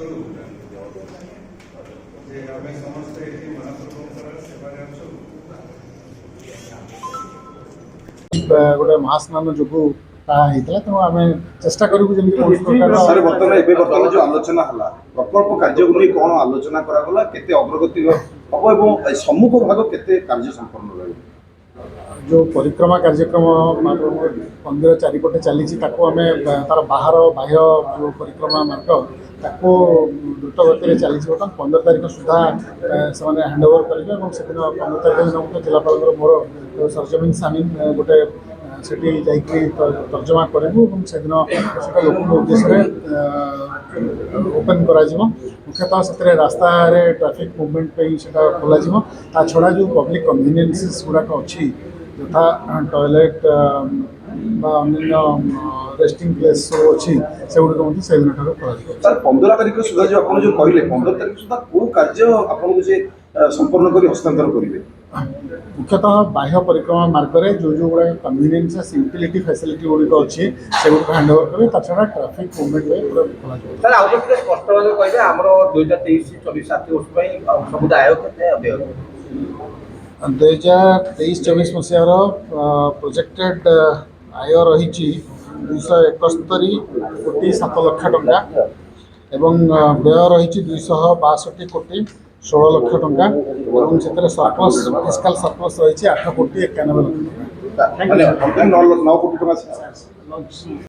କରୁ ଯେ ଆମେ ସମସ୍ତେ ଏଠି ମହାପ୍ରଭୁଙ୍କର ସେବାରେ ଅଛୁ। ଗୋଟେ ମହାସ୍ନାନ ଯୋଗୁଁ ତାହା ହେଇଥିଲା। ତେଣୁ ଆମେ ଚେଷ୍ଟା କରିବୁ ଯେମିତି କୌଣସି ପ୍ରକାର ସାର୍, ବର୍ତ୍ତମାନ ଏବେ ବର୍ତ୍ତମାନ ଯୋଉ ଆଲୋଚନା ହେଲା, ପ୍ରକଳ୍ପ କାର୍ଯ୍ୟକୁ ନେଇ କ'ଣ ଆଲୋଚନା କରାଗଲା, କେତେ ଅଗ୍ରଗତି ହବ ଏବଂ ଏ ସମ୍ମୁଖ ଭାଗ କେତେ କାର୍ଯ୍ୟ ସମ୍ପନ୍ନ ରହିବ? ଯେଉଁ ପରିକ୍ରମା କାର୍ଯ୍ୟକ୍ରମ ମହାପ୍ରଭୁଙ୍କ ମନ୍ଦିର ଚାରିପଟେ ଚାଲିଛି, ତାକୁ ଆମେ ତାର ବାହାର ବାହ୍ୟ ଯେଉଁ ପରିକ୍ରମା ମାର୍ଗ, ତାକୁ ଦ୍ରୁତ ଗତିରେ ଚାଲିଛି। ବର୍ତ୍ତମାନ 15 ତାରିଖ ସୁଦ୍ଧା ସେମାନେ ହ୍ୟାଣ୍ଡ ଓଭର କରିବେ ଏବଂ ସେଦିନ 15 ତାରିଖ ଦିନ ମଧ୍ୟ ଜିଲ୍ଲାପାଳଙ୍କର ମୋର ସରଜମିନ ସାମିନ ଗୋଟେ ସେଠି ଯାଇକି ତର୍ଜମା କରିବୁ ଏବଂ ସେଦିନ ସେଟା ଲୋକଙ୍କ ଉଦ୍ଦେଶ୍ୟରେ ଓପେନ୍ କରାଯିବ। ମୁଖ୍ୟତଃ ସେଥିରେ ରାସ୍ତାରେ ଟ୍ରାଫିକ୍ ମୁଭମେଣ୍ଟ ପାଇଁ ସେଟା ଖୋଲାଯିବ। ତା ଛଡ଼ା ଯେଉଁ ପବ୍ଲିକ୍ କନଭିନିଏନ୍ସେସ୍ ଗୁଡ଼ାକ ଅଛି, ଯଥା ଟଏଲେଟ୍ ବା ଅନ୍ୟାନ୍ୟ ରେଷ୍ଟିଂ ପ୍ଲେସ୍ ସବୁ ଅଛି, ସେଗୁଡ଼ିକ ମଧ୍ୟ ସେଦିନଠାରୁ ଖୋଲାଯିବ। ସାର୍, 15 ତାରିଖ ସୁଦ୍ଧା ଯୋଉ ଆପଣ ଯୋଉ କହିଲେ, 15 ତାରିଖ ସୁଦ୍ଧା କୋଉ କାର୍ଯ୍ୟ ଆପଣଙ୍କୁ ଯେ ସମ୍ପନ୍ନ କରି ହସ୍ତାନ୍ତର କରିବେ? ମୁଖ୍ୟତଃ ବାହ୍ୟ ପରିକ୍ରମା ମାର୍ଗରେ ଯେଉଁ ଯେଉଁ ଗୁଡ଼ାକ କନଭିନିଏନ୍ସେସ୍, ୟୁଟିଲିଟି ଫ୍ୟାସିଲିଟି ଗୁଡ଼ିକ ଅଛି, ସେଗୁଡ଼ିକ ହ୍ୟାଣ୍ଡ ଓଭର କରିବେ। ତା ଛଡ଼ା ଟ୍ରାଫିକ୍ ମୁଭମେଣ୍ଟ ପାଇଁ ପୁରା ଖୋଲାଯିବ। ସାର୍, ଆଉ ଟିକେ ସ୍ପଷ୍ଟ ଭାବେ କହିବେ, ଆମର 2023-24 ଆର୍ଥିକ ବର୍ଷ ପାଇଁ ସମୁଦାୟ ଆୟ କେତେ ଆଉ ବ୍ୟୟ କେତେ? 2023-24 ମସିହାର ପ୍ରୋଜେକ୍ଟେଡ୍ ଆୟ ରହିଛି 271 କୋଟି 7 ଲକ୍ଷ ଟଙ୍କା ଏବଂ ବ୍ୟୟ ରହିଛି 262 କୋଟି 16 ଲକ୍ଷ ଟଙ୍କା ଏବଂ ସେଥିରେ ସରପ୍ଲସ୍, ଫିସ୍କାଲ ସରପ୍ଲସ୍ ରହିଛି 8 କୋଟି 91 ଲକ୍ଷ ଟଙ୍କା। ଧନ୍ୟବାଦ। 9 କୋଟି ଟଙ୍କା।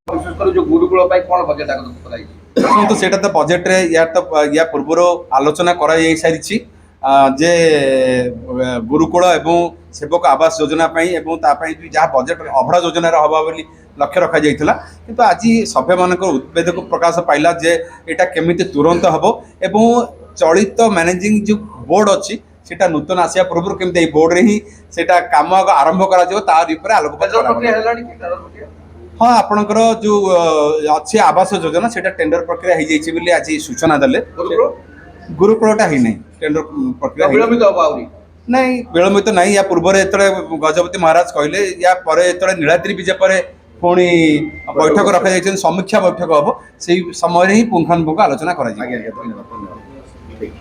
ବିଶେଷ କରି ଯୋଉ ଗୁରୁକୁଳ ପାଇଁ କ'ଣ ବଜେଟ୍ ଆଗତ କରାଯାଇଛି? ଦେଖନ୍ତୁ, ସେଇଟା ତ ବଜେଟରେ ୟା ତ ୟା ପୂର୍ବରୁ ଆଲୋଚନା କରାଯାଇ ସାରିଛି ଯେ ଗୁରୁକୁଳ ଏବଂ ସେବକ ଆବାସ ଯୋଜନା ପାଇଁ ଏବଂ ତା ପାଇଁ ବି ଯାହା ବଜେଟ ଅଭଡ଼ା ଯୋଜନାରେ ହେବ ବୋଲି ଲକ୍ଷ୍ୟ ରଖାଯାଇଥିଲା। କିନ୍ତୁ ଆଜି ସଭ୍ୟମାନଙ୍କର ଉଦ୍ବେଗ ପ୍ରକାଶ ପାଇଲା ଯେ ଏଇଟା କେମିତି ତୁରନ୍ତ ହେବ ଏବଂ ଚଳିତ ମ୍ୟାନେଜିଂ ଯେଉଁ ବୋର୍ଡ ଅଛି, ସେଇଟା ନୂତନ ଆସିବା ପୂର୍ବରୁ କେମିତି ଏଇ ବୋର୍ଡରେ ହିଁ ସେଇଟା କାମ ଆଗ ଆରମ୍ଭ କରାଯିବ, ତାରି ଉପରେ ଆଲୋକପାତ ଟେଣ୍ଡର କରାଗଲା। ପ୍ରକ୍ରିୟା ହେଲାଣି କି, ଟେଣ୍ଡର ପ୍ରକ୍ରିୟା? ହଁ, ଆପଣଙ୍କର ଯୋଉ ଅଛି ଆବାସ ଯୋଜନା, ସେଇଟା ଟେଣ୍ଡର ପ୍ରକ୍ରିୟା ହେଇଯାଇଛି ବୋଲି ଆଜି ସୂଚନା ଦେଲେ। ଗୁରୁକୁଳ? ଗୁରୁକୁଳଟା ହେଇନାହିଁ, ଟେଣ୍ଡର ପ୍ରକ୍ରିୟା ହେଇନି। ବିଳମ୍ବିତ ହବ ଆହୁରି? ନାଇଁ, ବିଳମ୍ବିତ ନାହିଁ। ୟା ପୂର୍ବରେ ଯେତେବେଳେ ଗଜପତି ମହାରାଜ କହିଲେ, ୟା ପରେ ଯେତେବେଳେ ନୀଳାଦ୍ରି ବିଜେ ପରେ ପୁଣି ବୈଠକ ରଖାଯାଇଛନ୍ତି, ସମୀକ୍ଷା ବୈଠକ ହବ, ସେଇ ସମୟରେ ହିଁ ପୁଙ୍ଖାନୁପୁଙ୍ଖ ଆଲୋଚନା କରାଯିବ। ଆଜ୍ଞା, ଧନ୍ୟବାଦ, ଧନ୍ୟବାଦ। ଠିକ୍।